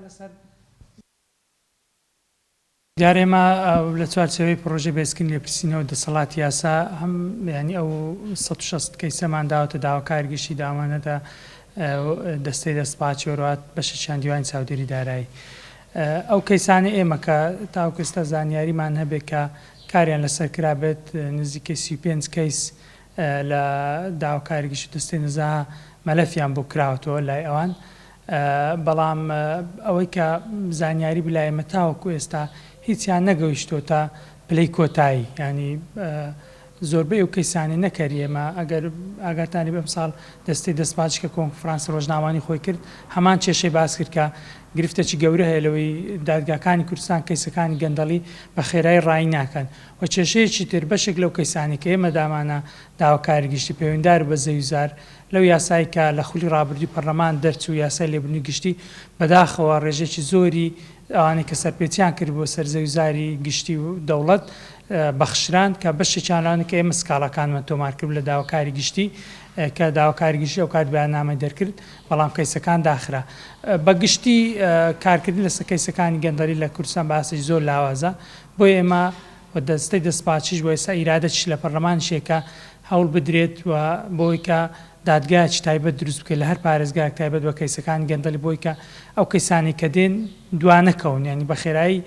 لەسەر دیارە ئێمە لە چوارچێوەی پڕۆژەی بەهێزکردنی لێپرسینەوە دەسەڵاتی یاسا هەم یانی ئەو 160 کەیسەمان داوەتە داواکاری گشتی داومانەتە دەستەی دەستپاکی وەروات بەشێکیان دیوانی چاودێری دارایی ئەو کەیسانەی ئێمە کە تاوەکو ئێستا زانیاریمان هەبێت کە کاریان لەسەر کرابێت نزیکەی 35 کەیس لە داواکاری گشتی دەستەی نەزاهە مەلەفیان بۆ کراوەتەوە لای ئەوان بەڵام ئەوەی کە زانیاری بلای ئێمە تاوەکو ئێستا هیچیان نەگەیشتۆتە پلەی کۆتایی یانی زۆربەی ئەو کەیسانەی نەک هەر ئێمە ئەگەر ئاگاتان لێ بێ ئەمساڵ دەستەی دەستپاکی کە کۆنفرانسی ڕۆژنامەوانی خۆی کرد هەمان کێشەی باس کرد کە گرفتێکی گەورە هەیە لەوەی دادگاکانی کوردستان کەیسەکانی گەندەڵی بە خێرایی ڕایی ناکەن و کێشەیەکی تر بەشێک لەو کەیسانەی کە ئێمە دامانە داواکاری گشتی پەیوەندار بە زەویوزار لەو یاسای کە لە خولی ڕابردووی پەرلەمان دەرچوو یاسای لێبوردنی گشتی بەداخەوە ڕێژەیەکی زۆری ئەوانەی کە سەرپێچیان کردبووە سەر زەویوزاری گشتی و دەوڵەت بەخشران کە بەشێکیان لەوانە کە ئێمە سکاڵاکانمان تۆمار کرد لە داواکاری گشتی کە داواکاری گشتی ئەوکات بەیاننامەی دەرکرد بەڵام کەیسەکان داخرا. بە گشتی کارکردن لەسەر کەیسەکانی گەندەڵی لە کوردستان بە ئاستێکی زۆر لاوازە بۆیە ئێمە و دەستەی دەستپاکیش و ئێستا ئیرادەکیش لە پەرلەمانیش هەیە کە هەوڵ بدرێت و بۆی کە دادگایەکی تایبەت دروست بکرێت لە هەر پارێزگایەک تایبەت بە کەیسەکانی گەندەڵی بۆی کە ئەو کەیسانەی کە دێن دوا نەکەون یانی بە خێرایی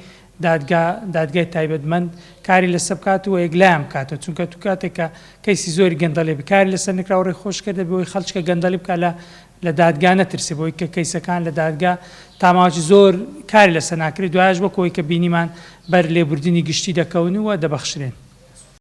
دادگا دادگای تایبەتمەند کاری لەسەر بکات و یەکلایان بکاتەوە چونکە تو کاتێک کە کەیسی زۆری گەندەڵی بێ کاری لەسەر نەکرا و ڕێ خۆشکەر دەبێ بۆی خەڵک کە گەندەڵی بکات لە لە دادگا نەترسێ بۆی کە کەیسەکان لە دادگا تا ماوەکی زۆر کاری لەسەر ناکرێت دوایش وەک ئەوەی کە بینیمان بەر لێبوردنی گشتی دەکەون و دەبەخشرێن.